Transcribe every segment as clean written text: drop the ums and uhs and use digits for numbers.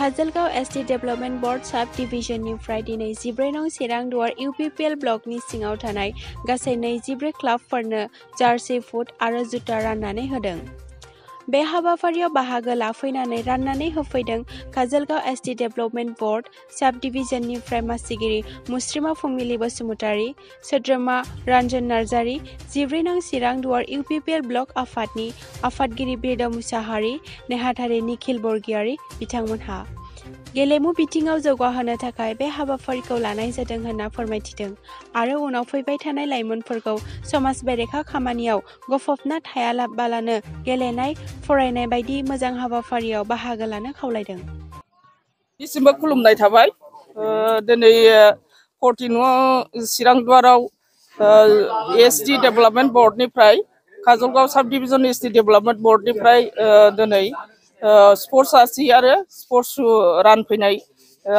Kajalgaon ST development board सब डिभिजननिफ्राय दिनै 14 नं सिरांदुवार इउपिपिएल ब्लकनि सिङाव थानाय गासै 24 क्लाबफोरनो जार्सि फुट आरो जुता राननानै होदों। बे हाबाफारियाव बाहागो लाफैनानै राननानै होफैदों काजलगाव एसटी डेभेलपमेन्ट बोर्ड सब डिभिजननिफ्राय मासिगिरि मुस्रिमा फुंबिलि बसुमतारी, सोद्रोमा रन्जन नार्जारी, 14 नं सिरांदुवार इउपिपिएल ब्लक आफादनि आफादगिरि बिरदाव मुसाहारि, नेहाथारि निखिल बरगयारी बिथांमोनहा गेलेमु बिथिङाव जौगाहोनो थाखाय बे हाबाफारिखौ लानाय जादों होनना फोरमायथिदों आरो उनाव फैबाय थानाय लाइमोनफोरखौ समाज बेरेखा खामानियाव गफबना थायालाबालानो गेलेनाय फरायनाय बायदि मोजां हाबाफारियाव बाहागो लानो खावलायदों। बिसिमबो खुलुमनाय थाबाय। दिनै 14 सिरांदुवाराव एसटी डेभेलपमेन्ट बोर्डनिफ्राय Kajalgaon sub division ST development बोर्डनिफ्राय दिनै स्पर्ट्स आसि आरो स्पर्ट्स शु रानफैनाय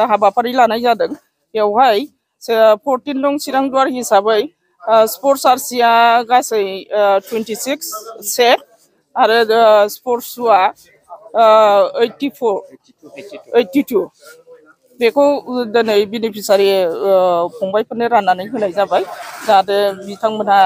हाबाफारि लानाय जादों। बेवहाय 14 नं सिरांदुवार हिसाबै स्पर्ट्स आरसिया गासै 26 सेट आरो स्पर्ट्स शुआ 82 बेखौ दिनै बेनिफिसारि फंबायफोरनो राननानै होनाय जाबाय जाहाथे बिथांमोनहा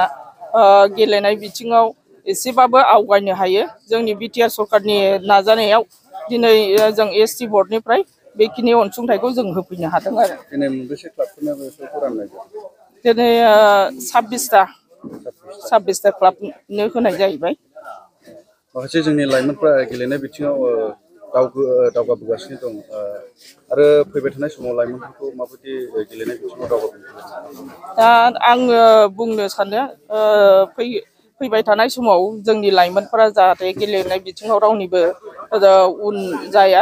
गेलेनाय बिथिङाव एसेबाबो आवगायनो हायो। जोंनि बिटिआर सरकारनि नाजानायाव दिनै जों एसटी बोर्डनिफ्राय बेखिनि अनसुंथाइखौ जों होफैनो हादों आरो। दिनै मोनबेसे क्लाबफोरनो बेफोरखौ राननाय जादों? दिनै 26टा क्लाबनो होनाय जाहैबाय। माखासे जोंनि लाइमोनफ्रा गेलेनाय बिथिङाव दावगाबोगासिनो दं आरो फैबाय थानाय समाव लाइमोनफोरखौ माबायदि गेलेनाय बिथिङाव दावगाबोनो? दा आङो बुंनो सानो फैबाय थानाय समाव जोंनि लाइमोनफोरा जाहाथे गेलेनाय बिथिङाव रावनिबो उन जाया,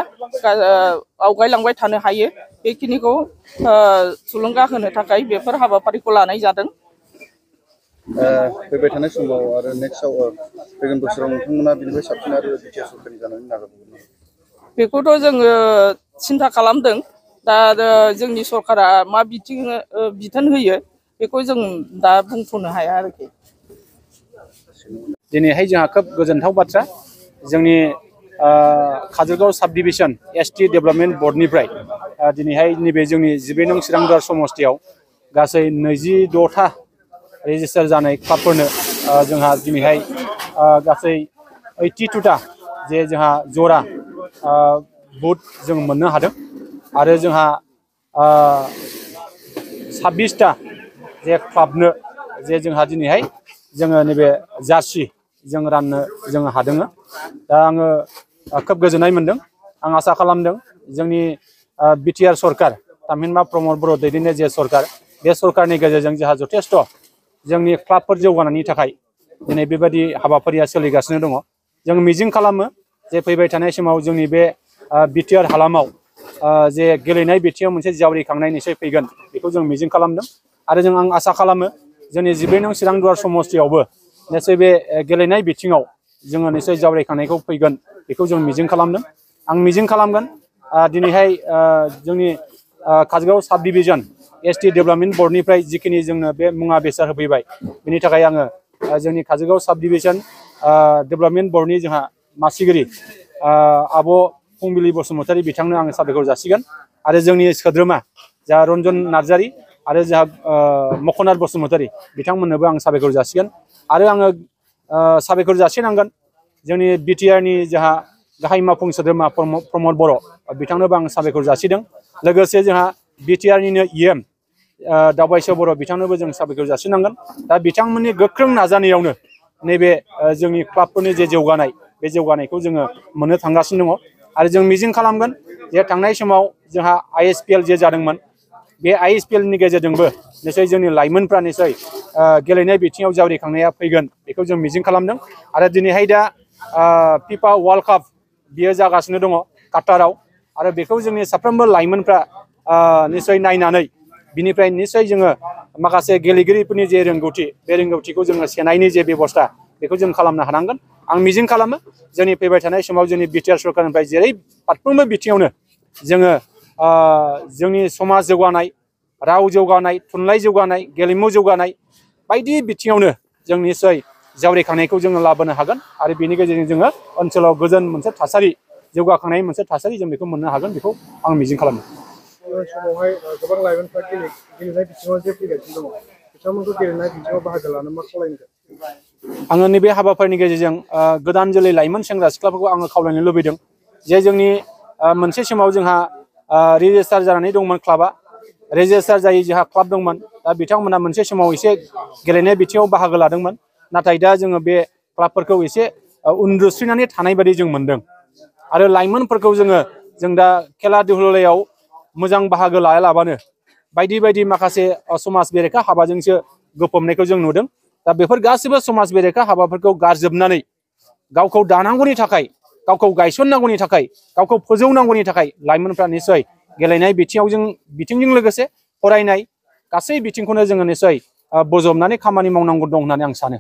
आवगायलांबाय थानो हायो, बेखिनिखौ थुलुंगा होनो थाखाय बेफोर हाबाफारिखौ लानाय जादों। फैबाय थानाय समाव आरो नेक्स्टआव फैगोन बोसोराव नोंथांमोना बिनिफ्राय साबसिन आरो बिटिआर सरकारनि जानानै नाजाबावगोन? बेखौथ' जोङो सिन्था खालामदों। दा जोंनि सरकारा मा बिथोन होयो बेखौ जों दा बुंथ'नो हाया आरोखि। दिनैहाय जोंहा खोब गोजोनथाव बाथ्रा, जोंनि Kajalgaon sub division ST development बोर्डनिफ्राय दिनैहाय नैबे जोंनि 14 नं सिरांदुवार समस्तियाव गासै 26टा रेजिस्टार जानाय क्लाबफोरनो जोंहा दिनैहाय गासै 82टा जे जोंहा जरा बुट जों मोननो हादों आरो जोंहा 26टा जे क्लाबनो जे जोंहा दिनैहाय जोङो नैबे जार्सि जों राननो जों हादों। दा आङो खोब गोजोननाय मोनदों। आं आसा खालामदों जोंनि बिटिआर सरकार थामहिनबा प्रमद बर' दैदेननाय जे सरकार, बे सरकारनि गेजेरजों जोंहा जथेस्थ' जोंनि क्लाबफोर जौगानायनि थाखाय दिनै बेबायदि हाबाफारिया सोलिगासिनो दङ। जों मिजिं खालामो जे फैबाय थानाय समाव जोंनि बे बिटिआर हालामाव जे गेलेनाय बिथिङाव मोनसे जावरिखांनाय निश्चय फैगोन, बेखौ जों मिजिं खालामदों आरो आं आसा खालामो जोंनि 14 नं सिरांदुवार समस्तियावबो निश्चय बे गेलेनाय बिथिङाव जोङो निश्चय जावरिखांनायखौ फैगोन, बेखौ जों मिजिं खालामदों। आं मिजिं खालामगोन दिनैहाय जोंनि Kajalgaon sub division ST development बोर्डनिफ्राय जिखिनि जोंनो बे मुवा बेसाद होफैबाय, बेनि थाखाय आङो जोंनि काजलगाव सब डिभिजन डेभेलपमेन्ट बोर्डनि जोंहा मासिगिरि आब' फुंबिलि बसुमतारी बिथांनो आङो साबायखर जासिगोन आरो जोंनि सोद्रोमा जा रन्जन नार्जारी आरो जोंहा मखनार बसुमतारी बिथांमोननोबो आं साबायखर जासिगोन आरो आङो साबायखर जासिनांगोन जोंनि बिटिआरनि जोंहा गाहाय मावफुं सोद्रोमा प्रमद बर' बिथांनोबो आं साबायखर जासिदों। लोगोसे जोंहा बिटिआरनिनो इएम दावबायस बर' बिथांनोबो जों साबायखर जासिनांगोन। दा बिथांमोननि गोख्रों नाजानायावनो नैबे जोंनि क्लाबफोरनि जे जौगानाय, बे जौगानायखौ जोङो मोननो थांगासिनो दङ आरो जों मिजिं खालामगोन जे थांनाय समाव जोंहा आइएसपिएल जे जादोंमोन, बे आइएसपिएलनि गेजेरजोंबो निश्चय जोंनि लाइमोनफ्रा निश्चय गेलेनाय बिथिङाव जावरिखांनाया फैगोन, बेखौ जों मिजिं खालामदों। आरो दिनैहाय दा फिफा वर्ल्ड काप बियो जागासिनो दङ काटाराव आरो बेखौ जोंनि साफ्रोमबो लाइमोनफ्रा निश्चय नायनानै बिनिफ्राय निश्चय जोङो माखासे गेलेगिरिफोरनि जे रोंगौथि, बे रोंगौथिखौ जोङो सेनायनि जे बेबस्था, बेखौ जों खालामनो हानांगोन। आं मिजिं खालामो जोंनि फैबाय थानाय समाव जोंनि बिटिआर सरकारनिफ्राय जेरै फारफ्रोमबो बिथिङावनो जोङो जोंनि समाज जौगानाय, राव जौगानाय, थुनलाइ जौगानाय, गेलेमु जौगानाय बायदि बिथिङावनो जों निश्चय जावरिखांनायखौ जोङो लाबोनो हागोन आरो बेनि गेजेरजों जोङो ओनसोलाव गोजोन मोनसे थासारि जौगाखांनाय मोनसे थासारि जों बेखौ मोननो हागोन बेखौ आं मिजिं खालामो। समावहाय गोबां लाइमोनफ्रा गेलेनाय बिथिङाव जे फैगासिनो दङ बिथांमोनखौ गेलेनाय बिथिङाव बाहागो लानो मा खावलायनो? आङो नैबे हाबाफारिनि गेजेरजों गोदान जोलै लाइमोन सेंग्रा सिख्लाफोरखौ आङो खावलायनो लुबैदों जे जोंनि मोनसे समाव जोंहा रेजिस्टार जानानै दंमोन क्लाबा रेजिस्टार जायै जोंहा क्लाब दंमोन दा बिथांमोना मोनसे समाव एसे गेलेनाय बिथिङाव बाहागो लादोंमोन नाथाय दा जोङो बे क्लाबफोरखौ एसे उन्दुस्रिनानै थानाय बायदि जों मोनदों आरो लाइमोनफोरखौ जों दा खेला दुलायाव मोजां बाहागो लायालाबानो बायदि बायदि माखासे समाज बेरेखा हाबाजोंसो गोफबनायखौ जों नुदों दा बेफोर गासिबो समाज बेरेखा हाबाफोरखौ गारजोबनानै गावखौ दानांगौनि थाखाय गावखौ गायसननांगौनि थाखाय गावखौ फोजौनांगौनि थाखाय लाइमोनफ्रा निसय गेलेनाय बिथिंजों लोगोसे फरायनाय गासै बिथिंखौनो जोङो निसय बजबनानै खामानि मावनांगौ दं होननानै आं सानो।